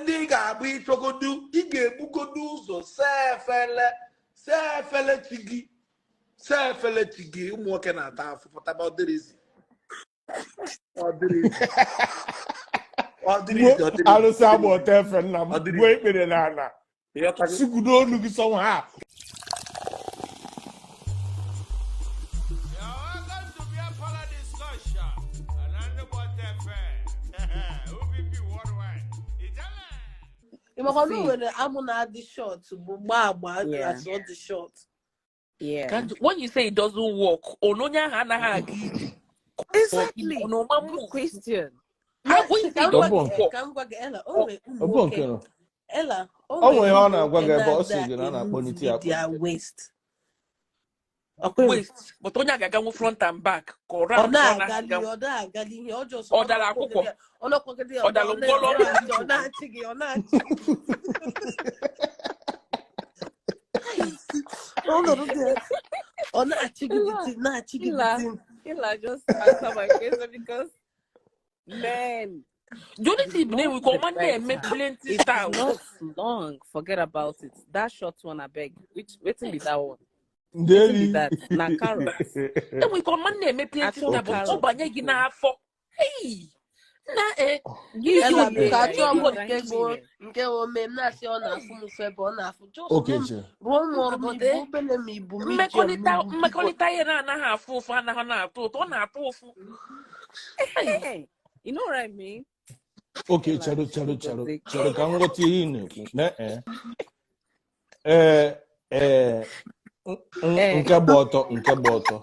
ndị ị ga-agba ịchọgodu, ị ga-ebugodu ụzọ saa efele, saa efele chi gị, saa efele chi gị. Ụmụ nwoke na-ata afụ pụtaba, ọ dịrịzi, ọ dịrịzi, ọ dịrịzi, ọ dịrịzi. Alụsị agba ọtọ efe nna m. Ọ dịrị. Gbuo ikpere n'ala. Ịghọtago? Sigudo olu gị sọnwa ha. You're welcome to be a part of discussion. And I'm the what FM. OPP worldwide. Ijele. Ị makwa na o See. nwere amụ na-adị short bụ gbaa agba Yeah. as ọ dị short. Yeah. When you say it doesn't work, onye ahụ anaghị aga ije. Exactly. Ọnụma Good move. question. How when you say Ka it m gwa doesn't Ọbụ gị work? ka m gwa gị, Ella, o nwere ụmụ ọbụ nwoke nke nọ. Ella, o O nwere nwere ihe ọ ụmụ na-agwa nwoke gị ebe ọ sị na-ada gị na a na-akpọlite ya emove their akpọlite. waist. Ọkwa Waist, but onye a ga-aganwu front and back ka ọ ọ round ka ọ na-agali na-aganwu. ọ na-agali ihe ọjọọ sọ Ọ ọ dara na-akwagide akwụkwọ. ya, ọ na-akwagide ya, Ọ ọ dara ngwọrọ. na-achị, ọ na-achị gị, ọ na-achị. Ọ nọrọ there, ọ na-achị gị Ila, the thing, na-achị gị the Ila, thing. Ila just answer my question because, man, The only the thing bụ na longer enwe ka the ọma na-eme better. plenty If it's styles. not long, forget about it. That short one, I beg. Which waiting be that one? Waiting be Ndeli. that? Na carrots. Enwe ka ọma na-eme plenty Achọ style, but ọ carrots, banye gị biko. n'afọ. Hey! Na eh, Give Ella, me biko ya, achọọ m ihe nke gboo ihe. nke ome m na-asị ọ na-afụ m ụfụ ebe ọ na-afụ just Okay, mee m che. rụọ m ọrụ ma But ibu obele ma ibu medium ma mmekọrịta ibu big. Mmekọrịta ihe na-anaghị afụ ụfụ anaghị na-atọ ụtọ, ọ na-atọ ụfụ. Hey! Hey, you know what I mean? Okay, Ella, cheru cheru cheru Ngozi. cheru ka m ghọta ihe ị na-ekwu. Na ee ee Eh, nke gba ọtọ, nke gba ọtọ.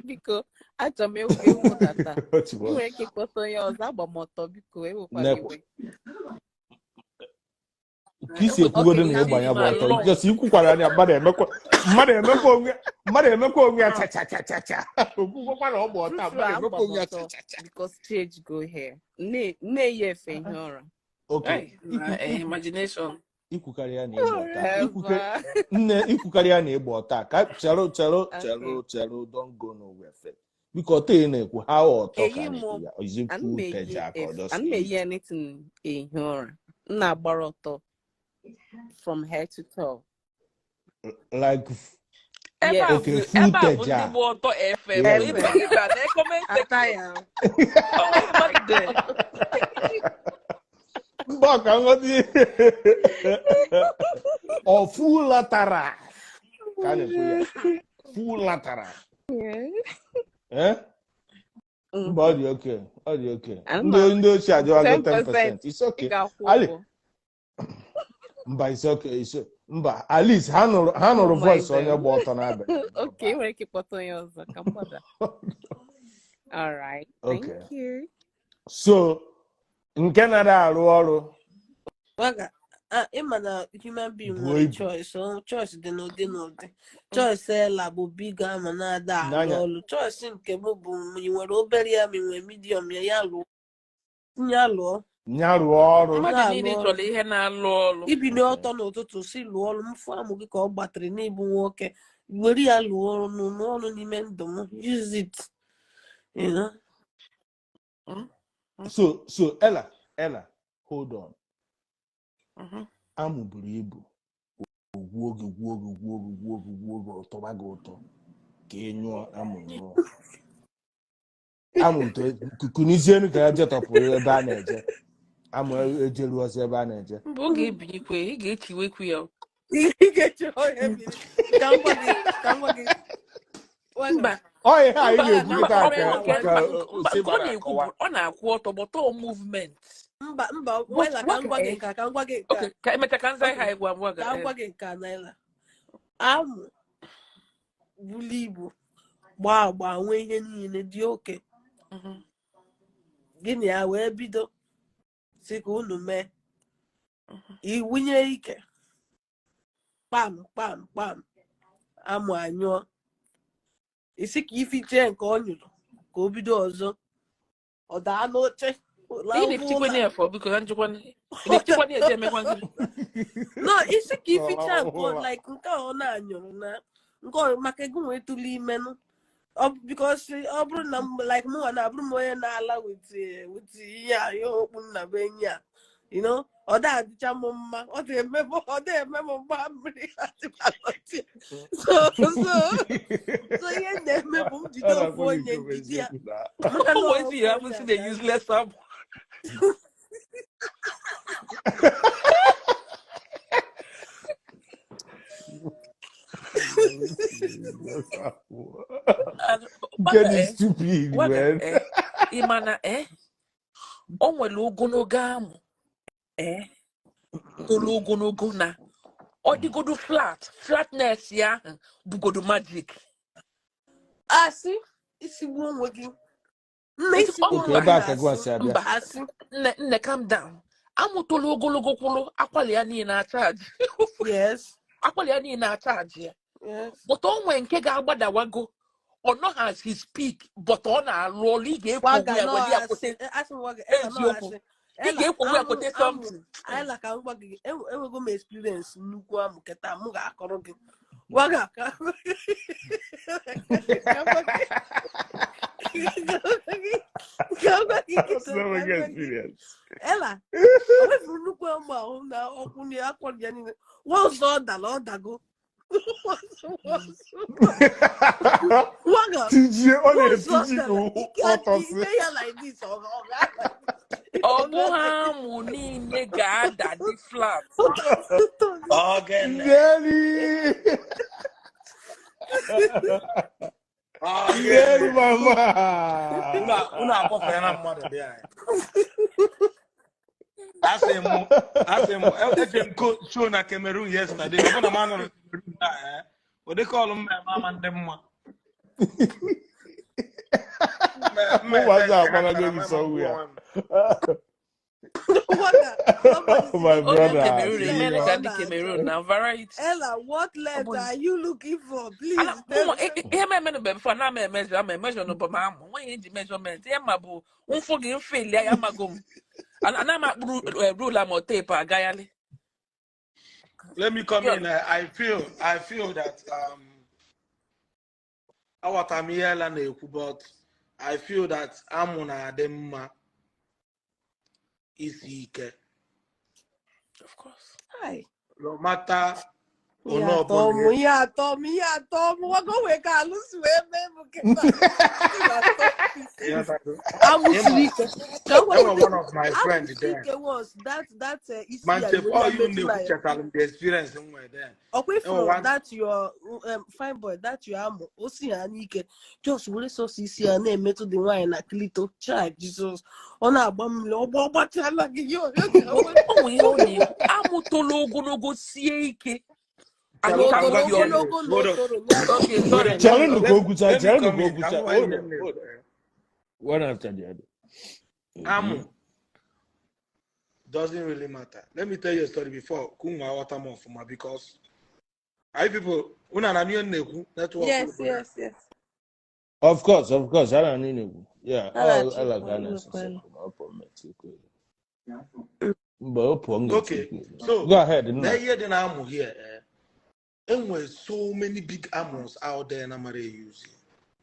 Biko, achọrọ m ewudata. O Ị tiwa. nwere ike ịkpọta onye ọzọ, agba m ọtọ, biko, ewekwala Nekwa. iwe. Ka isi ekwugodo Okay, na ka ịgba ya m bụ Ma ọtọ long. just ikwukwara anya mmadụ emekwa onwe mmadụ emekwa onwe ya cha cha cha cha cha okwukwakwa na ọ gba ọtọ True, true, mmadụ agba emekwa m onwe ya ọtọ cha cha cha. because change go here. Nne nne ya efe ihe ụra. Okay. Hey, na imagination. Ikwukarị ya na ịgba ọtọ ikwuke Whatever. nne ikwukarị ya na ịgba ọtọ ka cherụ cherụ Okay. cherụ cherụ, don't go nowhere first. Biko, ọtọ ị na-ekwu ha ọtọ ka Eyi a m na-ekwu ya is it ana full m eyi teja ka ọ efe just ana m eyi? Eyi anything ehi ụra. M na-agbara ọtọ from head to toe. Like Ebe a Yes. okay, bụ full ebe a bụ ndị teja. bụ ọtọ FM. Yeah. Ịba ịba na comment Ata section. ya. O nweghị mmadụ dere. Mba, ka nghọta ihe ọ full lateral ka a na-ekwu ya full lateral. Yeah. Eh? Mba, ọ dị oke, ọ dị oke. Ana ndị m ndị ochie ajụwago 10%. 10%, it's Ị okay. ga-akwụ Ali ụgwọ. Mba, it's okay, it's mba, at least ha nụrụ Oh my voice onye God. gba ọtọ n'abalị. Okay, ị nwere ike ịkpọta onye ọzọ ka m gbada. All right. Thank Okay. you. So nke nara arụ ọrụ Waga, ah, ịma na human being buo nwere ibu choice. Oh, choice dị n'ụdị n'ụdị. Choice Ella bụ big ama na-ada arụ n'anya ọrụ. Choice nke m bụ ma ị nwere obere ya ma ị nwere medium ya, ya lụọ ya lụọ. Nya rụọ ọrụ. Mmadụ Na-alụ niile ọrụ. chọrọ ihe na-alụ ọrụ. Ibili Okay. ọtọ n'ụtụtụ si lụọ ọrụ m fụ amụ gị ka ọ gbatịrị n'ịbụ nwoke were ya lụọ ọrụ n'ụlọ ọrụ n'ime ndụ m, use it. So Ella, Ella, hold on. Amụ buru ibu ogwuo gị gwuo gị gwuo gị gwuo gị gwuo gị ọtọba gị ụtọ ka ị nyụọ amụ nyụọ amụ nto kunizienu ka ya jetọpụ ebe a na-eje amụ ejeru ọzọ ebe a na-eje. Mba, ọ ga-ebinyekwe, ị ga-echiwekwu ya. Ị ga-eche ọhịa mmiri ka m gwa gị, ka m gwa gị. Waga. Mba. Ọ ihe anyị Mba. ga-ekwu Mba. kịta Ọ ka nke ka mba mba ose nke ọ gbara na-ekwu akọwa. bụ ọ na-akwụ ọtọ gbọtọ movement. Mba mba. But Wela, ka m waga gwa gị eh nke a, ka m gwa gị nke a. Okay, ka emecha ka nza ihe Okay. anyị gwa m waga. Ka m gwa gị nke a, Naila amụ bulu ibu gbaa agba nwee ihe niile dị oke gịnị ya wee bido si ka unu mee iwunye ike kpam kpam kpam amụ anyụọ isi ka ifichee nke ọ nyụrụ ka o bido ọzọ ọ daa n'oche. Ị na-efichikwa ya afọ, biko, ka njikwa ị na-efichikwa ya eji emekwa gịnị? No, isi ka ificha nke like nke a ọ na-anyụrụ na nke ọ maka ego nwee tụlụ imenụ ọ because ọ bụrụ na m like mụnwa na abụrụ m onye na-ala with ihe a ihe okpu nna bụ enyi a. You know, ọ da adịcha m mma, ọ da-eme m ọ da-eme m mgba mmiri adịbalọtị. So ihe m na-eme bụ m jide Ọ ofu na-akpọ gị onye nke bụ njide ya eziokwu na maka na Always ofu you haven't onye seen a aga useless amụ. And Nke waga dị eh, stupid, waga man. eh, ị ma na eh, o nwere ogologo amụ eh, toro ogologo na ọ dịgodo flat, flatness ya ahụ bụgodo magic. Asị isigbu onwe gị nna Isi isigbu ọ Okay, onwe ebe gị a ka gwa na-asị si abịa. mba, asị nne nne calm down. Amụ toro ogologo kwụrụ akwali ya niile achaji. Yes, Akwali ya niile achaji ya. yes. But o nwee nke ga-agbadawago, ọ nọghị as his peak, but ọ na-alụ ọlụ. Ị ga-ekwu Waga onwe ya nọ were ya asị kwute asị m waga ela nọ eziokwu. asị Ị ela ga-ekwu onwe ya amụ kwute amụ something. ela ka m gwa gị enwego m experience nnukwu amụ kịta mụ ga-akọrọ gị waga ka m gwa gị ka m gwa gị kịta That's not ka my m gwa gị experience. ela o wefuru nnukwu amụ ahụ na ọkwụ na akwọrọ ya niile once ọ dara ọ dago. Waga Tijie, ọ once ọ na-etiji ka dara ike ọtọsị. ime ya like this ọ ọ ga like this Ọ ọ ga bụghị like this. amụ niile ga-ada dị flat. Ogene. Ndeli! Ndeli Ogene. mama! Unu akpọfeela mmadụ dị anyị. Asị m, asị m, eje m show na Cameroon yesterday. Ọ bụ na m anọrọ Cameroon na ụdị kọlụ mma eme ama ndị mma. Mma eme Ụmụazị nke ha agbalago tara gị m ma gbuo somewhere. onwe m. Waga, somebody My sị Onye brother, Cameroon isi emere ka ka ọ ndị na-achọ. Cameroon na variety. Ella, what Ọ length bụ are you looking for? Please ana tell ụmụ me. ihe m emenụbe before na ama emejọ ama emejọ n'ụbọ m amụ nweghị ihe nji measurement ihe ma bụ mfụ gị mfe lia ya amago m ana m akpụrụ rula ma teepu agagharị. Let me come Yo, in. I feel that aghọtara m ihe Ella na-ekwu, but I feel that amụ na-adị mma isi ike. Of course. Hi. No matter Ihe onye atọ ọbụla m, ihe atọ m, ihe atọ m. Waga o wee ka alụsi wee mee m kịta. Isi na-atọ m isi. ịghọtago? Amụ Ịma siri ike. Ka m gwa enwe gị, one of my amụ friend siri there. ike once that isi Ma ya nchef were all ya you metụ na na-ekwu ya. chetara m the experience m nwere then. Ọkwa Enwe ifuru one that your fine boy, that your amụ o si ya n'ike just were sọsọ isi ya na-emetụ dị nwaanyị na klito chai Jesus ọ na-agba mmiri ọgba ọgbachala gị ya ya O ga-enwe o nwere ihe ọ na-ekwu amụ toro ogologo sie ike Chelụ na ka m otoro gwa gị ihe m ogologo na-ekwu. na Hold on. otoro ya Okay, Hold sorry. on. Chelụnụ ka Let o kwucha, let me chelụnụ come ka o in. Ka kwucha. m gwa ihe Hold m on, na-ekwu. hold on. One after the other. Amụ doesn't really matter. Let me tell you a story before ka unu aghọta m ọfụma because anyị people unu na ihe m na-ekwu network Yes, unu bụ ya. yes. Of course. I don't need to. Yeah, A na-achọ all I ikwu got elu is kwelu. Mba, ọ pụọ m ga-eti Okay, ikwu. so Go ahead, na nna. ihe dị na amụ here enwere so many big amos out there na mara use.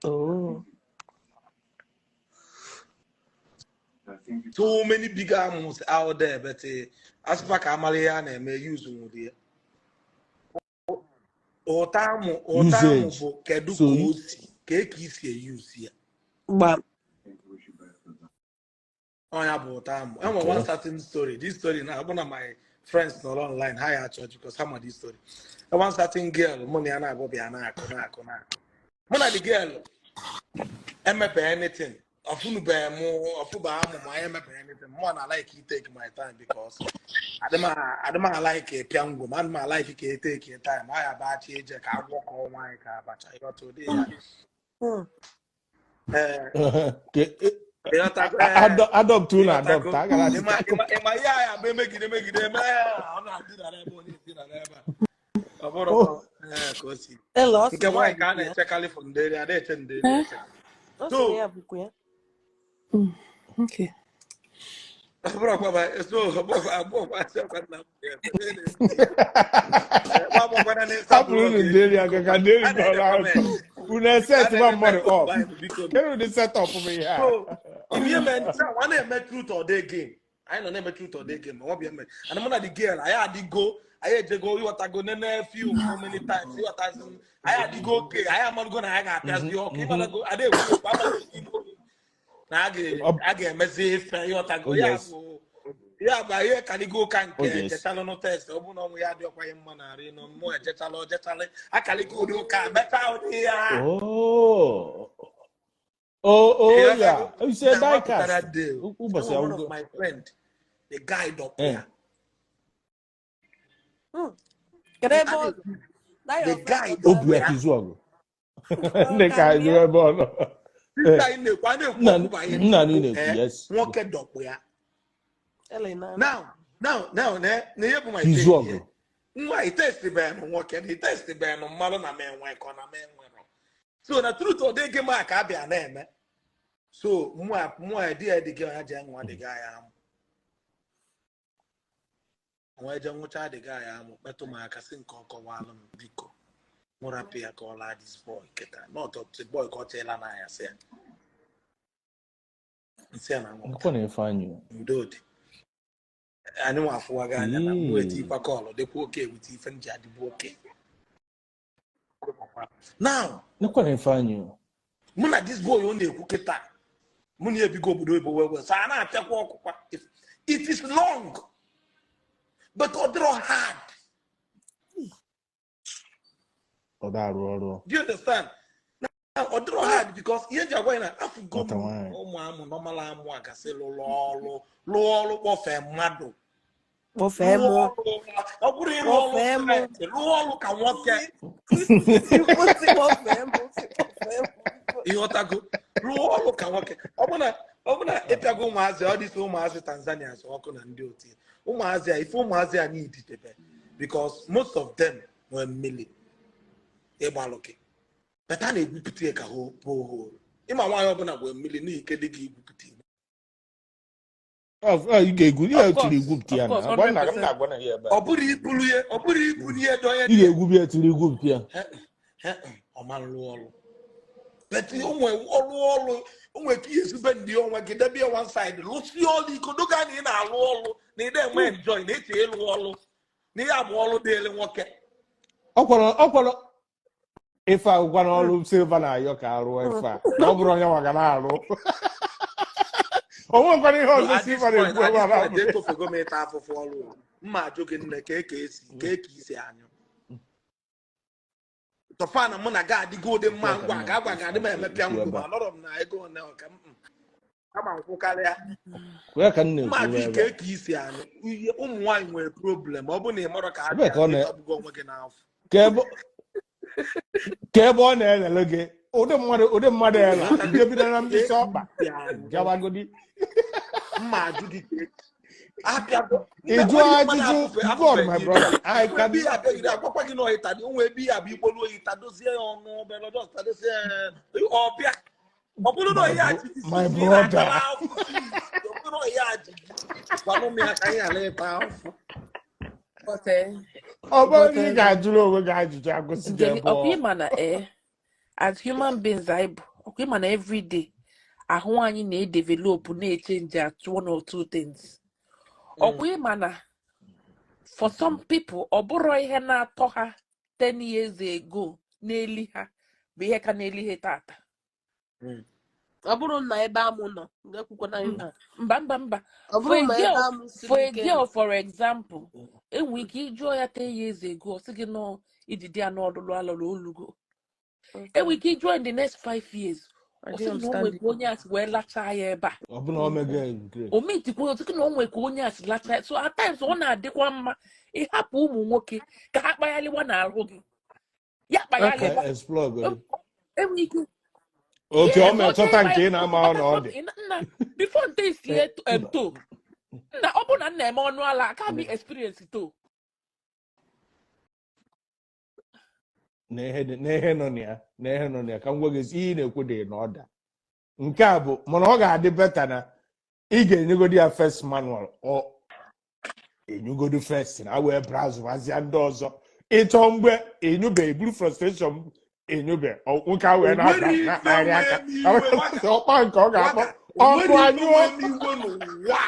Oh. So many big amos out there, but asịkwa ka amara ihe a na-eme use nwụrụ ya. Ụta amụ ụta amụ Usage. bụ kedu So ka o si ka e ka isi eyuzi ya. Gbam. Ọnya bụ ụta amụ. Enwere one okay. certain story. This story na abụ na my friends nọrọ online ha ya achọ because ha ma this story. One certain girl mụ na ya na-abụ bịa na-akụ na-akụ na-akụ. Mụ na the girl emepe anything. Ọfụnụbeghị mụ ọfụba amụ ma anyị emepe anything. Mụ na like i take my time because adịm like pịa ngwo ma adịm like ka e take time. Ọ ya bachi eje ka agwọ nwaanyị ka abacha ịghọta ụdị ya. Ee, ịghọtago ee Adopt unu ịghọtago adopt. A gara ịma achịcha. ịma ịma ihe a ya bụ emegide emegide eme ọ na-adịnara ebe onye edinara ebe a ọ bụrụ ee ka o si Ela ọ sị nke na ya nwaanyị ka a bụkwa ya. na-echekarị fọ nderi a na-eche nderi Eh? eche. Ọ sị So na ya bụkwa ya. Okay. ọ bụrụkwa ma so ọ bụrụkwa abụọkwa achọkwa nna m ga-eme nwa agbọkwana na-esa Hapụrụ blọk unu echi nderi biko aka ka nderi a na-ede nọrọ akụkọ. comment Unu a eset na-ede mmadụ up. Bible biko. Kedu ụdị setup bụ ihe a? So ihe mere nta nwa na-eme truth or dare game. Anyị nọ na-eme truth or dare game, ọ bịa mere. And mụ na the girl, anyị adịgo, anyị ejego ịghọtago nene film so many times, ịghọtazi, anyị adịgo oke, anyị amarugo na anyị ga-apịazi ọkụ, ịmarago, ada ekwu okwu, amarugo na a ga-emezi ife, ịghọtago, Oh, ya yes. bụ ya bụ anyị ekaligo ụka nke Oh, yes. ejechalụ nụ test, ọ bụ na ọnwụ ya adị ọkwa mma na arị nọ mmụọ ejechalụ ojechalụ akaligo ụdị ụka mechaa ụdị ya. Oh. Oh, oh, Ịghọtago? yeah. You said Na wapụtara diecast. deal. Ụbọchị One of akwụkwọ. my friend, the guy dọpụ Eh. ya. Kedu ebe ọ nọ? That The your friend guy nọ Obi dọpụ ya. akizu ọgụ. Ọ Ndị ka ka anyị bịa. ebe ọ nọ. This Eh. guy na-ekwu, a na-ekwu Nna okwu banyere nna Igbo, na-ekwu, eh, yes. nwoke dọpụ ya. Elena. Now, na ihe bụ my Izu take ọgụ. here. Nwa itestibenụ nwoke na itestibenụ mmadụ na m enwe ka ọ na m enwerọ. So na truth ọ dịghị m ka a bịa na-eme. So mụa di ya dị gị ya jee nwa dị gị ya amụ. Nwa eje nwụcha dị gị ya amụ kpetụ m aka sị nke ọ kọwalụ m biko. Mụ rapụ ya ka ọ laa this boy kịta. Not up to boy ka ọ cheela na ya sị ya. Nsị ya na nwụta. Nkwa na Ifeanyị. Udo dị. Anyị nwa afụwago anya na mgbe Ee. etikwa kọlụ dịkwa oke ewute ife m ji adịbụ oke. Now, Nkwa na Ifeanyị. mụ na this boy ọ na-ekwu kịta, mụ na ya ebigo obodo oyibo wee wee so a na-apịakwa ọkụkwa. It is long, but ọ dịrọ hard. Ọ da arụ ọrụ. Do you understand? Now, ọ dịrọ hard because ihe eji agwa ya na afụgo Nwata m nwaanyị. ụmụ amụ nọmala amụ a gasị lụrụ ọrụ lụọ ọrụ kpọfee mmadụ. Kpọfee Lụọ mụ. ọrụ, ọ bụrụ ịrụ ọrụ Kpọfee mụ. straight, lụọ ọrụ ka nwoke. Kwụsị kpọfee mụ. Sị kpọfee mụ. Ịghọtago, rụọ ọrụ ka nwoke. Ọ bụ na ịpịago ụmụazị, ọ dịsị ụmụazị Tanzania azụ ọkụ na ndị otu ụmụazị a, ife ụmụazị a need debe because most of them nwere mmiri ịgbalụ gị, but a na-egwupụta ya ka borehole. Ịma nwaanyị ọbụla nwere mmiri n'ihi ike dị gị igwupụta ya. Ị ga-egwu ihe Of tiri course, igwupụta ya of na. course, Agwa nna m 100%. na-agwa na ya ebe a. Ọ bụrụ iburu ya, ọ bụrụ iburu ya donye Ị ga-egwubi ya tiri igwupụta ya. Ọ ma lụọ ọrụ, but onwe ọrụ ọrụ onwe ka ihe ezube ndị onwe gị debe ya one side lụsie ọrụ ikodoga na ị na-alụ ọrụ na ị na-enwe enjoy na eche ịlụ ọrụ na ihe abụ ọrụ dịịrị nwoke. Ọ kwara ife akwụkwọ n'ọrụ Silva na-ayọ ka arụọ ife a na ọ bụrụ onye nwa ga na-arụ o nwekwana ihe No, ọzọ at this Silva point, na-ekwu at ebe this a point, na-abụghị etofego m ịta afụfụ ọrụ o. Mma ajụ gị nne ka eke esi ka eke isi anyụ tọfa na mụ na ga adịgo ụdị mma Nke a ka ngwa m ga agwa ga adị m emepịa na-ekwu ngwụ ebe ma a. anọrọ m na ego one ọka m kama nkwụ karịa. Kwee ka m Mma na-ekwu ajụ ebe ka a. eke isi anyụ ihe ụmụ nwaanyị nwere problem, ọ bụrụ na ị marọ ka ha Ebee si ka ọ anyụ na ịtagbugo onwe gị n'afọ. Ka ebe ọ na-elele gị ụdị mmadụ ela Ịghọtago? nke bido na Ka mkpịsị eke ọkpa isi anyụ gawagodi. Mma ajụ gị ka eke apịago Ị nne jụọ nwere mmadụ ajụjụ afụfe God afụfe my gị brother I onwe can ebe ihe abịagide agwakwa gị na ọyịta dị onwe ebe ihe abịa ikpolu oyi tadozie ya ọnụ obere ọjọọ tadozie ya ọbịa ọ bụrụ na my ọyị bro achị gị my since ị brother na-atara afụ since ọ bụrụ na ọyị achị gị gwanụ m ya ka anyị ghara ịta afụ. But eh, ọ bụrụ but na ị eh, ga-ajụrụ onwe gị ajụjụ agụsị gị Jenny, ebe ọkwa ọ ịma na as human beings anyị bụ, ọkwa ịma na everyday ahụ anyị na-edevelop, na-echange at one or two things. Ọkwa ịma na for some people ọ bụrụ ihe na-atọ ha 10 years ago na-eli ha bụ ihe ka na-eli ha tata. Ọ bụrụ na ebe amụ nọ, ekwukwana ihe a. Mba, mba, mba. Ọ For bụrụ a na ebe girl, amụ for siri a ike girl, nọ. for example, enwere ike ịjụọ ya 10 years ago, ọ sị gị nọọ ijide ya n'ọlụlụ alụrụ olugo. Enwere ike ịjụọ in the next 5 years, I ọ sị didn't gị na o understand nwere it. ka onye a si wee lachaa ya ebe a. Ọ bụ na o mego regret. O metikwa otu na o nwere ka onye a si lachaa ya. So at times ọ na-adịkwa mma ịhapụ ụmụ nwoke ka ha kpaghalịwa n'ahụ gị ya Ka kpaghalịwa. Explore godi. Enwere ike Oke ọ yes, ọ metụta chọọ nke ị na-ama ọ na ọ dị. Nna, before nte sie Mba. To nna, ọ bụ na nna eme ọnụ ala aka m experience to Na ihe na ihe nọ na ya na ihe nọ na ya ka m gwa gị ezi, ihe ị na-ekwu dị na ọda nke a bụ mana ọ ga-adị better na ị ga-enyegodi ya first manual, ọ enyugodi first na wee browse wazia ndị ọzọ ịchọ mgbe enyube eburu frustration enyube nwoke a wee O na-abịa nwere ife na-akpagharị nwee aka m iwe waga ọkpa nke ọ ga-akpọ waga o ọkụ nwere ife anyụọ. nwee m iwe n'ụwa.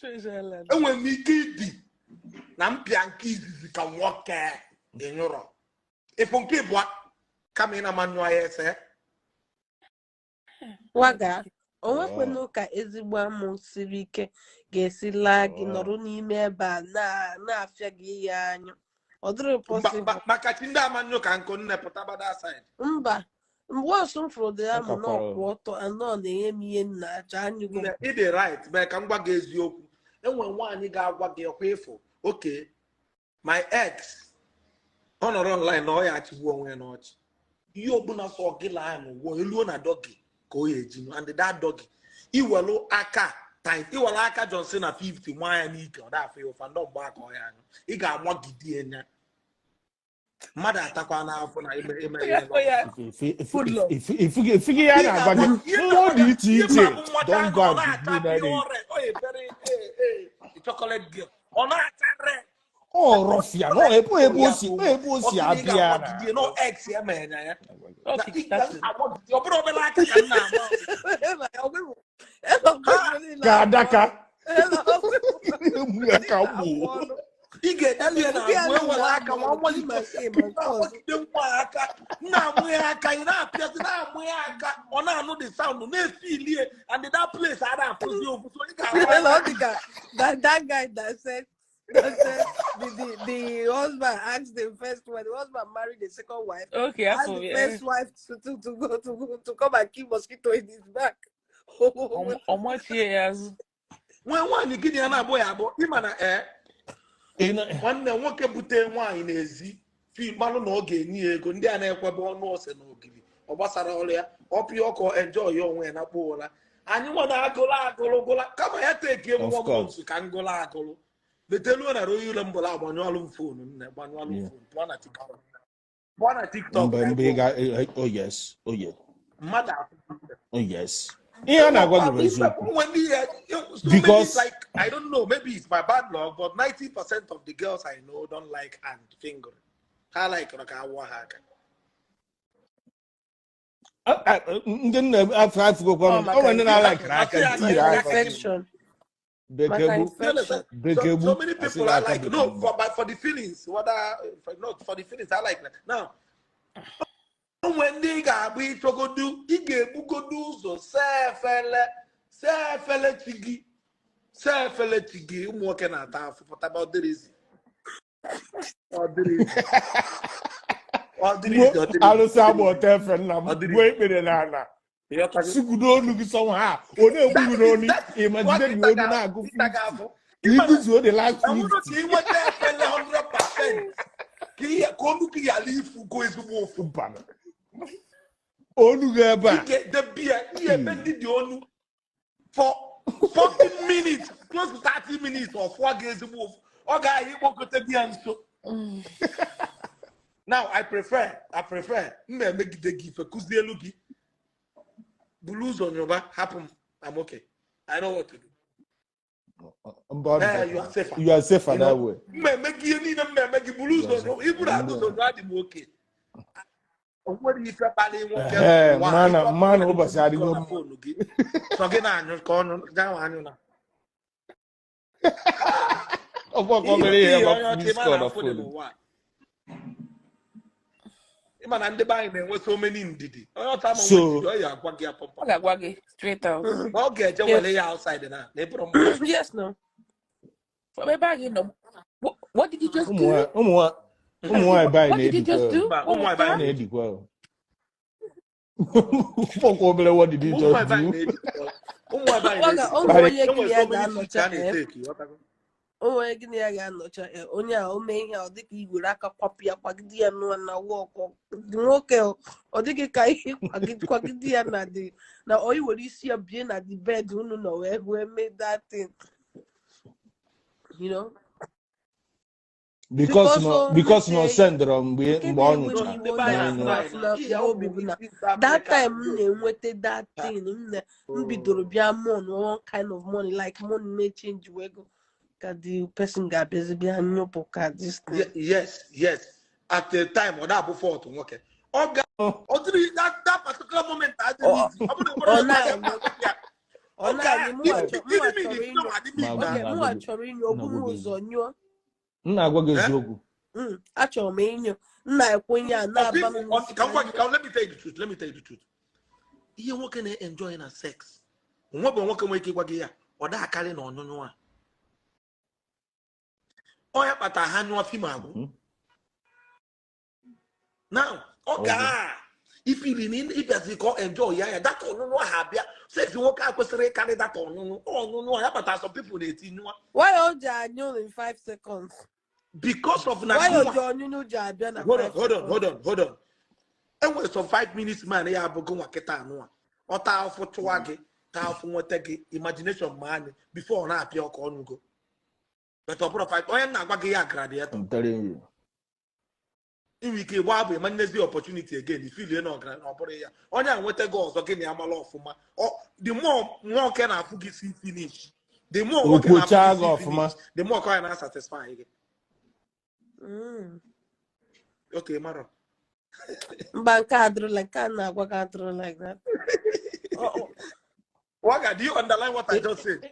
Treasure Island. Enwere m ike ịdị na mpịa nke izizi ka nwoke ịnyụrọ ịfụ nke ịbụa kama ị na-ama nyụọ ya ese. Waga, o nwekwanụ ka ezigbo amụ siri ike ga-esi laa gị nọrọ n'ime ebe a na-afịa gị ihe anya. Ọ dịrị Mba, possible. Maka chi ndị ama nyụ ka nkụ nne pụta bada side. Mba, mgbe ọsọ m fụrụ dị amụ na Ọ ọkwụ ọtọ anọ na-enye m ihe m na-achọ anyụgo m. Nne, ị dị right, mee ka m gwa gị eziokwu. Enwe nwaanyị ga-agwa gị ọkwa ịfụ oke my ex ọ nọrọ online na ọ ya achịgbu onwe ya n'ọchị. Ihe ọbụla sọ gị laa n'ụwa eluo na doggy ka ọ ya ejinu, and that doggy iwelu aka times iwelu aka Johnson na 50 nwa ya n'ike ọ da-afụ ya ụfa ndị mgbe aka ọ ya anyụ ị ga-amagide ya mmadụ atakwa n'afọ na ime ime ihe Oh, yeah. Good luck. Ifugi ya na-agwa gị mmụọ dị iche iche, don't go and be doing that. Chocolate girl ọ na-acha red. Ọ rọfịa na ọ ebe ebe o si ebe o si abịa na no ex ya mere ya ya Oh, na kick ị that thing. ga-agbagide ọ bụrụ obere aka ka m na-agba. Ka adaka emu ya ka gbuo. Ị ga-edeli ya na agwụ ewere aka nwa nwaanyị na-agbagide nwa aka na-amụ ya aka ị na-apịazi na-amụ ya aka ọ na-anụ the sound na-efilie and that place a na-afụzi ofu so ị ga-agba Ọ dị ka that guy that said the husband asked the first one, the husband married the second wife, Okay, asked afọ the ya. first wife to come and kill mosquito in his back. Ọmachie ya azụ. Nwa nwaanyị gịnị ya na-abụ ya abụ ịma na ee nwanne nwoke bute nwaanyị n'ezi fi malụ na ọ ga-enye ya ego ndị a na-ekwebe ọnụ ose na ogiri ọ gbasara ọrụ ya ọ pịa ọkụ enjoy ya onwe ya na kpọ ụra anyị nwa na agụrụ agụrụ gụla kama ya tekie m Of one course. month ka m gụrụ agụrụ meteluo na Royal Rumble agbanyụọlụ m phone nne gbanyụọlụ m phone pụọ na TikTok, pụọ na TikTok. Mgbe mgbe ị ga oh yes, oh yes. Mmadụ afụ. Oh yes, ihe a na-agwa gị bụ eziokwu. When the, so many, like, I don't know, maybe it's my bad luck, but 90% of the girls I know don't like hand fingering. Ha like ka awọ ha aka. Ndị nna afọ afụgokwa m Ọ o maka nwere ndị na-alike aka Asị ntiri aka aka infection. Maka bekegbu. You understand? infection. So, Bekegbu. so many asị people gị I aka like no bekegbu. for but for the feelings, whether for, not for the feelings, I like that. Now, onwe ndị ị ga-abụ ịchọgodu ị ga-ebugodu ụzọ see efele see efele chi gị see efele chi gị. Ụmụ nwoke na-ata afụ pụtaba ọ dịrị izi ọ dịrị izi ọ dịrị izi ọ dịrị izi. Alụsị agba ọtọ efe nna m Ọ dịrị gbuo ekpere n'ala Ịghọtago? sigudo olu gị sọnwa ha ọ na-egbu gị n'olu ịma jide gị olu na-agụ 50 ka iguzuo the last Enwere ka 50. ị nweta efele 100% ka ihe ka olu gị ghara ifugo ezigbo ụfụ. Mba, olu gị ebe Ị a ga-edebi ya ihe ebe ndị dị olu for 40 minutes, close to 30 minutes, ọ fụọ gị ezigbo ụfụ ọ ga-ahịa ịkpọkote gị ya nso. Now I prefer m na-emegide gị ife kụzielu gị buru ụzọ nyụba hapụ m. I'm okay, I know what to do. Mba, ọ dị Eh, better. you are safer. You are safer You that know, way. m na-eme gị ihe niile m na-eme gị buru ụzọ nyụba iburu azụ ụzọ nyụọ adị m oke o nwere ife kpali nwoke Ehe, n'ụwa mma na ịchọ mma na ịnyụ ụbọchị adịgo na mma. Phone gị sọ gị na-anyụ ka ọnụ gawa anyụ na Ọgbakọ mere ihe ihe ma onye ọcha miss ịma call na na afụ dị phone. n'ụwa a. Ịma na ndị be anyị na-enwe so many ndidi onye ọcha ama So nwe ndidi ọ ya agwa gị apọpọ. Ọ ga-agwa gị straight out. Na ọ ga-eje were ya outside na na ịbụrụ mmadụ. Yes, no. From ebe a gị nọ. What did you just ụmụ do? nwaanyị ụmụ nwaanyị be anyị What did you na-edikwa just do? Mba, What ụmụ was nwaanyị be ha that? anyị na-edikwa ụmụ obere what did you ụmụ just nwaanyị be anyị do? na-edikwa ụmụ nwaanyị be anyị Ọ ga na-edikwa o nwere onye gị enwere na ya so many things ga-anọcha a na-eteki ịghọtago? O nwere gị na ya ga-anọcha onye a o mee ihe a ọ dịka igwere aka kwapụ ya kwagide ya nụọ na wọkụ nwoke ọ dịghị ka ihe kwagide ya na dị na ọ iwere isi ya bie na the bed unu nọ wee mee that thing. Because Because no o because no nwete sendọrọ mgbe nke mgbe ọ na-ewe m nyụchara Ndị iwe be anyị na-afụ na-anyụ na-afụ na-atry na na-afụ ihe n'obi ụmụ bụ na East that Africa time m na-enweta that thing m na m bidoro bịa mourn one kind of money, like money na-echange wee go ka the person ga-abịazi bịa nyụpụ ka this thing. Yes, at the time ọ na-abụ fault nwoke ọ ga ọ dịrị that particular moment adịrị easy ọ bụrụ na Ọ ịgbara na-eme ya Ọ Oge na-anyị a, mụnwa gịnị mụnwa gịnị chọrọ mere ịnyụ. na adị Ma mean agwa na Oge m mụnwa na-agwa gị chọrọ ịnyụ, o m bu m na-agwa gị ụzọ eziokwu. nyụọ. M na-agwa gị Eh? eziokwu. Achọrọ m ịnyụ. M na-ekwenye a Of na-aba m people, n'isi ka ka m gwa m gị, ka let me tell you the truth, let me tell you the truth. Ihe nwoke na-enjoy na sex, nwe bụ nwoke nwere ike ịgwa gị ya, ọ da akarị na ọnyụnyụ a. Ọ ya kpata ha nyụọ fim agwụ. Now, ọ Ọgwụ. ga ifili na ịbịazi ka ọ enjoy ya ya data ọnyụnyụ ahụ abịa sex nwoke a kwesịrị ịkarị data ọnyụnyụ ọnyụnyụ a ya kpata some people na-eti nyụọ Why o ji anyụ in 5 seconds? Because of na Why o gụnwa ji ọnyụnyụ ji abịa na Hold on, 5 hold on, seconds? hold on, hold on. Enwere some 5 minutes man ya abụghị nwa kịta anụwa ọ taa afụ chụwa gị, taa afụ nweta gị imagination ma anyị before ọ na-apịa ọka ọnụgo, but ọ bụrụ 5 onye m na-agwa gị ya gladiator. I'm telling you. Inwe ike ịgba abụ ịmanyezi opportunity again ifilie na ọgara na ọ bụrụ ya onye a nweta gị ọzọ gị na ya mara ọfụma. The more nwoke na-afụ gị si finish, the more nwoke na-afụ Okwochaa gị gị si ọfụma. finish, the more ka ọ ya na-satisfy gị. Okay, mara. Mba, nke a adịrọ like nke a na-agwa gị adịrọ like that. Waga, do you underline what I just said?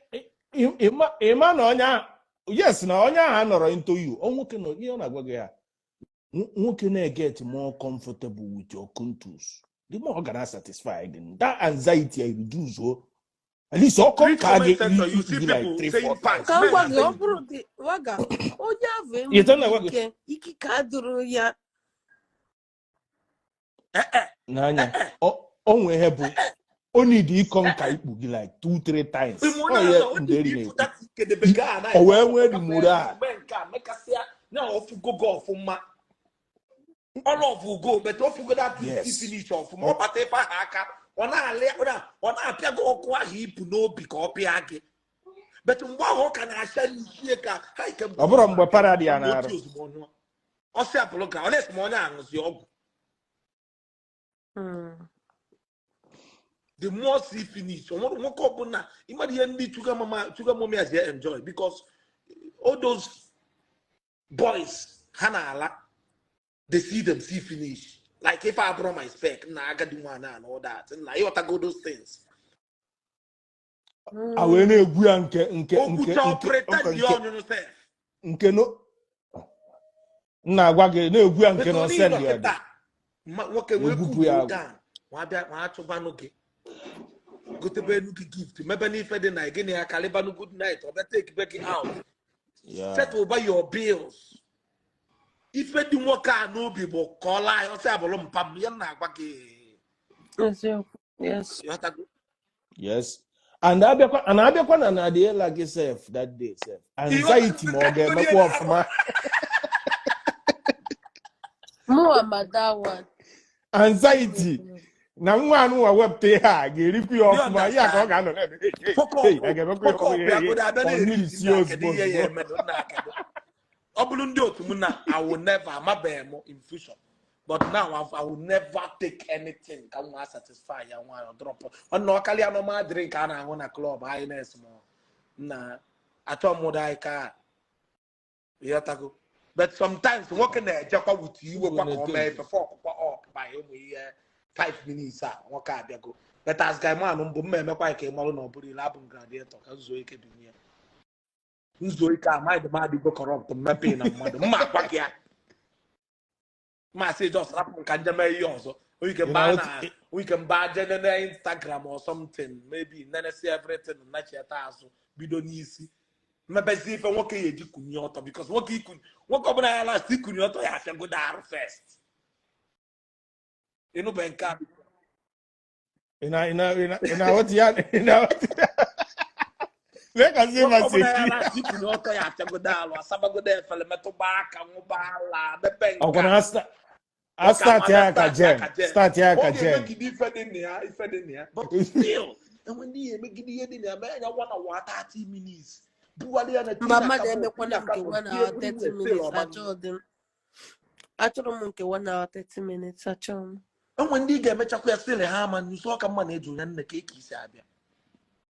Ịma na onye ahụ, yes, na onye ahụ anọrọ into you. Ọ nwoke nọ ihe ọ na-agwa gị ya, nwoke na-get more comfortable with your contours, the more ọ ga na satisfy gị. That anxiety I reduce o, at least ọ Read kọ ka comment gị section, you see gị like people three saying four facts. times. Ka m Men gwa are gị, ọ saying bụrụ dị waga onye ahụ Ị enweghị na-agwa gị ike ikike adịrọ ya. Eh, eh, n'anya o nwee ihe bụ o need ịkọ nka ikpu gị like two three times. Ịmụ Ọ onye ihe ahụ, o nderi need na-ekwu ịfụta kedebe gaa na o wee nwee the moral. Mee nke a mekasịa na ọfụgo gị ọfụma, all of ugo, but ọfụgo that finish ọfụma, ọ bata ife ahụ aka ọ na-alị ọ na-apịa gị ọkụ ahụ ibu n'obi ka ọ pịa gị, but mgbe ahụ ọ ka na-acha n'isie ka ha ike. Ọ bụrụ mgbe para dị ya n'arụ. Otu ozugbo ọnyụọ ọsị apụlụ ka ọ na-esi ma onye aṅụzi ọgwụ. The more see finish, ọ nwere nwoke ọbụla ịmara ihe ndị sugar mama, sugar mommy has enjoy, because all those boys ha na-ala, they see them see finish, like if I brought my spec na agadi nwaanyị and all that na ịghọtago those things. A wee na-egwu ya nke nke nke okwucha nke pretend nke ya ọnyụnyụ sef. Nke no m na-agwa gị na-egwu ya nke But na onye send ịnọ ya dị kịta nwoke wee egwupụ ya cool agwụ. down, nwa bịa nwa achụbanụ gị, gotebe enu gị gift, mebe n'ife dị na gịnị ya kalịbanụ good night, ọ bịa take be gị out, settle by your bills. Ife dị nwoke a n'obi bụ ka ọ laa ya ọsị abụrụ mpa m ya na-agwa gị. Eziokwu. Yes. Ịghọtago? Yes, and abịakwa and abịakwa na adịela gị sef that day sef anxiety ma ọ ga-emekwa ọfụma. Mụnwa ma that one. Anxiety na nwa anụnwa wepụta ihe a ga-erikwu ya You ọfụma ya ka ọ understand? ga-anọ na-eme hey, hey, Focus hey, a ga-emekwa ya focus ọfụma, hey, bịa hey, godo abịa ọ na-eri mmiri isi sie nna kedu ozugbo ihe ya ozugbo. eme nna kedu ọ bụrụ ndị otu m na I will never amabeghị m in future, but now I will never take anything ka nwa satisfy ya nwaanyị drop ọ na ọkalịa normal drink a na-aṅụ na club highness ma na achọ m ụda anyị ka ịghọtago, but sometimes nwoke na-ejekwa with iwe kwa ka ọ mee ife fọkụkwa up by ụmụ ihe 5 minutes a nwoke abịago, but as guy man mbụ m emekwa ka ị marụ na ọ bụrụ ile abụ m gladiator ka nzuo ike binye nzuo ike amaghị m adịgo corrupt mmepe na mmadụ mma agwa gị ya masị just rapụ ka njem ihe ọzọ wike Ị mba na-aghọta- na wike mba je nene Instagram or something, maybe nenesi everything nachieta azụ bido n'isi mmebezi ife nwoke ya eji kunye ọtọ, because nwoke ikunye nwoke ọbụla ya last ikunye ọtọ ya afịagodo arụ first ịnụbe nke a. Ị na-aghọta ya, ị na-aghọta ya. Lee ka nwoke Silva si ọbụla ya ekiri. last ikunye ọtọ ya afịagodo arụ asabagodo efere metụba aka ṅụba ala mepe nke Ọkwa a na a nwoke start ama ya ka start ya jen ka jen start ya ọ ka jen ga-emegide ife dị na ya, ife dị na ya, but still enwe ndị ya emegide ihe dị na ya mee ya 1 hour 30 minutes bugharị ya na Mba, tina mmadụ kabod emekwana tina nke kabod 1 tie hour 30 everywhere still minutes. ọma. Achọghị m. Achọrọ m nke 1 hour 30 minutes. Achọrọ m. Enwe ndị ị ga-emechakwa ya still ha ama nso ọka mma na-eji onye nne ka eke isi abịa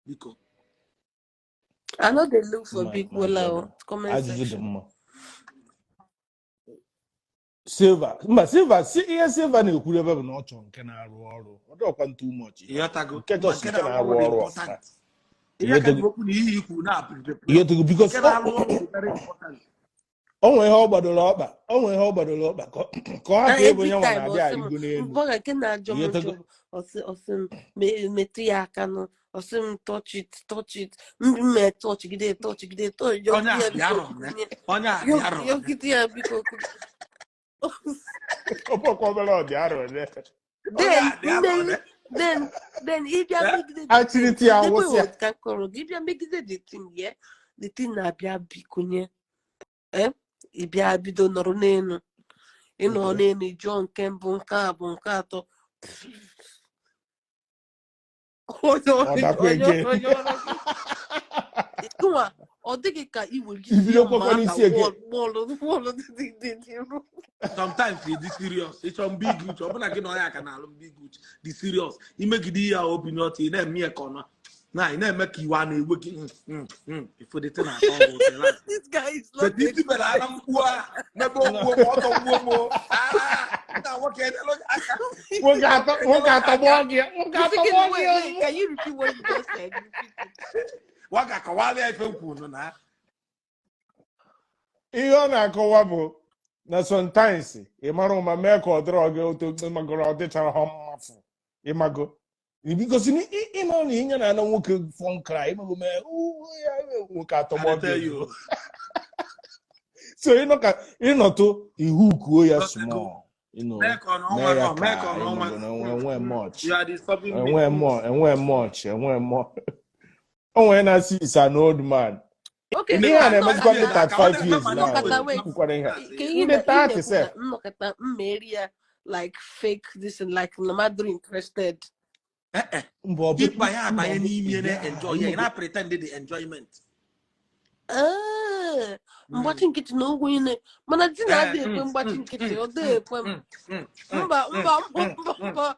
biko. I no dey look for My big my bola o. brother, Comment ajụjụ dị section. mma. Silva, mba, Silva si ihe Silva na-ekwuru ebe bụ na ọ chọrọ nke na-arụ ọrụ, ọ dịghịkwa too much ihe Ịghọtago nke ma just nke nke na-arụ na-arụ ọrụ dị ọrụ ọfụma. important. Ihe ka Ịghọtago? ji okwu na ihe ikwu na-abụ Ịghọtago? Because nke na-alụ ọrụ dị very important. o nwere ihe ọ gbadoro ọkpa, o nwere ihe ọ gbadoro ọkpa ka ọ hapụ Eh, ebe every onye nwa time na-abịa ọsị m arịgo n'elu. mgbọga nke na-ajọ m njọ Ịghọtago? bụ ọsị ọsị m metụ ya aka nụ, ọsị m touch it, touch it, m mee touch gide, touch gide, touch Onye yọgide a ya bịa biko rọ ne. kunye, Onye a bịa rọ ne. yọgide ya biko kunye. Ọ bụkwa obere ọdị arọ ne. Onye Then a bịa rọ mmeri ne. then ịbịa Eh? megide the thing, Achịrịtị ya nekwe wụsịa. ka m kọrọ gị, ịbịa megide the thing, yeah, the thing na-abịa bikunye, eh, ị bịa bido nọrọ n'elu, ịnọ Okay. n'elu jụọ nke mbụ, nke abụọ, nke atọ, onye Ọ dakwa onye again. onye ọrụ gị nwa, ọ dịghị ka i were isi Ibido mma kwakwa aka n'isi again. bọọlụ bọọlụ dị dị dị ru. Sometimes ị dị serious, ịchọ big uche, ọbụna gị na onye aka na-alụ big uche dị serious, imegide ihe a obi n'ọtọ, ị na-eme ya ka ọ nọ na ị na-eme ka iwe a na-ewe gị, ifodete na-atọ gị ụtọ na This guy is not but a itibere ana mkpu a n'ebe okwu m ọtọ gbuo m o. Ah, nna nwoke enyelu gị aka. Nwoke atọ, nwoke Enyelu gị atọgbọ aka. gị, nwoke You atọgbọ speaking, gị wait, wait, ozugbo. can you repeat what you just said? Repeat it. Wa ga-akọwala ya ife m kwuru na Ihe ọ na-akọwa bụ na sometimes ị mara ụma mee ka ọ dịrọ gị otu ịmagoro, ọ dịchara ha mmafụ ịmago, because ịma na inye na ana nwoke phone cry, ịmago, mee "Ooh, ya," nwoke I atọgbọ dey gị tell you. ozugbo. So ịnọ ka ịnọtụ ihu kuo ya Ịghọtago? small, you know, Mee ka ọ na mee ọnwa ya nọ, mee ka ka ọ na ọnwa. ịmago na enwe much You are disturbing me. enwe more, enwe much, enwe more. O nwere na-asị is an old man. Okay, Ihe so a na-emezikwa ndị nnọkọta 35 years now. nnọkọta, wait, Kwukwara ihe a. ka ihe Ndị na ị 30 na-ekwu na sef. nnọkọta mmeri ya like fake this and like na mmadụ interested. Eh, eh. Mba, ọ bụ Ịbanye mba, abanye ọ bụ n'ime ya na-enjoy ya, ị ịmago. na-pretend the enjoyment. Ee, mgbachi nkịtị na ogwu niile, mana di na-adị Eh, ekwe mgbachi nkịtị, ọ dịghị ekwe m. Mba, mba, mba, mba, mba,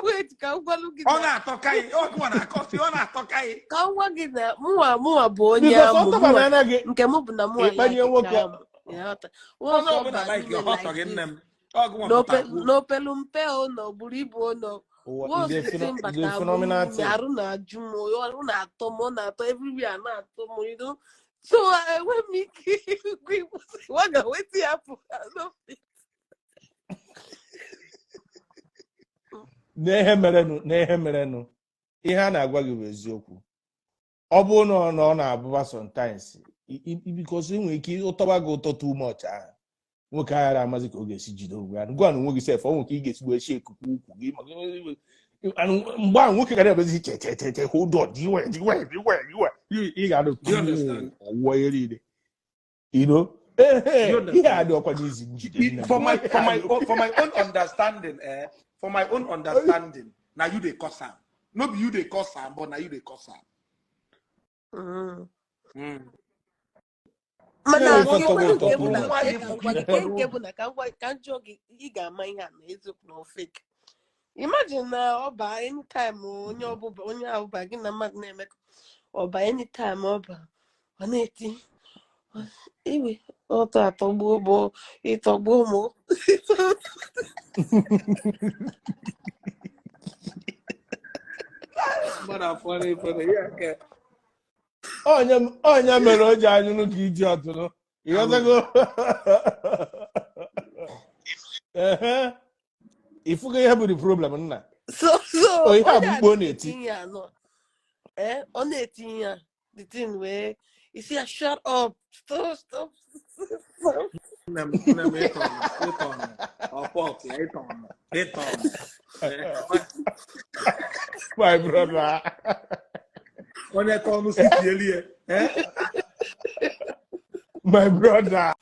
wait, ka m gwanụ gị Ọ na na-atọkaghị, ọ gụwa na-akọsị, ọ na-atọkaghị. ka m gwa gị na mụnwa bụ onye Because ọ amụ tọba mụnwa n'anya gị nke mụ bụ na mụnwa ịkpanye like nwoke. amụ ịghọta Onye once ọ ọbụla ba like n'ime ọsọ like gị nne this m. Ọ gụwa pụta n'ope kwuo. n'opelu mpe o na oburu ibu o na Ụwa once is a the thing is a bata m phenomenal n'ime thing. arụ na-ajụ m oyi, arụ na-atọ m, ọ na-atọ everywhere na-atọ m, you know, so enwe m ike ikwu ịkwụsị waga wetin happen, I no fit. N'ihe merenụ, n'ihe merenụ, ihe a na-agwa gị bụ eziokwu. Ọ bụrụ na ọ na-abụba sometimes because ị nwere ike ụtọba gị ụtọ too much ahụ, nwoke aghara amazi ka ọ ga-esi jide onwe ya. Gwa na onwe gị sef, ọ nwere ka ị ga-esi wee shake ukwu gị mgbe ahụ nwoke ga na-emezi che che che che, hold on, iwe iwe iwe iwe, ị ga-anọ Do you understand? ọwụwa ihe niile, you know. Ehe, Do you ihe a understand? dị ọkwa n'izi njide nne m. For my for my own, for my own understanding, eh? For my own understanding, now you dey cause am. No be you dey cause am, but now you dey cause am. Mana Ihe nke ụtọ kwenu ụtọ nke bụ too na much. nke ka m gwa gị, nke nke bụ na ka m gwa ka m jụọ gị, ị ga-ama ihe a na eziokwu na fake. Imagine na ọba anytime onye ọbụba onye ọbụba gị na mmadụ na-emekọ, ọba anytime ọba ọ na-eti iwe ọtọ atọgbuo m o, ịtọgbuo m o. Mmadụ afọ na-efere ya ke. Onye mere o ji anyụrụ ka iji ọtụrụ, ịghọtago? Ehe, ịfụgo ihe bụ the problem nna. So so O ihe a bụ onye a mkpu ọ na-eti na-eti. ihe anọ, eh, ọ na-eti ihe a, the thing wee isi ya shut up, stop, stop, stop. Nne m, nne m, ịtọ ọnụ, ịtọ ọnụ. Ọpọt ya, ịtọ ọnụ, ịtọ ọnụ. My brother. Onye tọ ọnụ si tieli ya. Eh? My brother.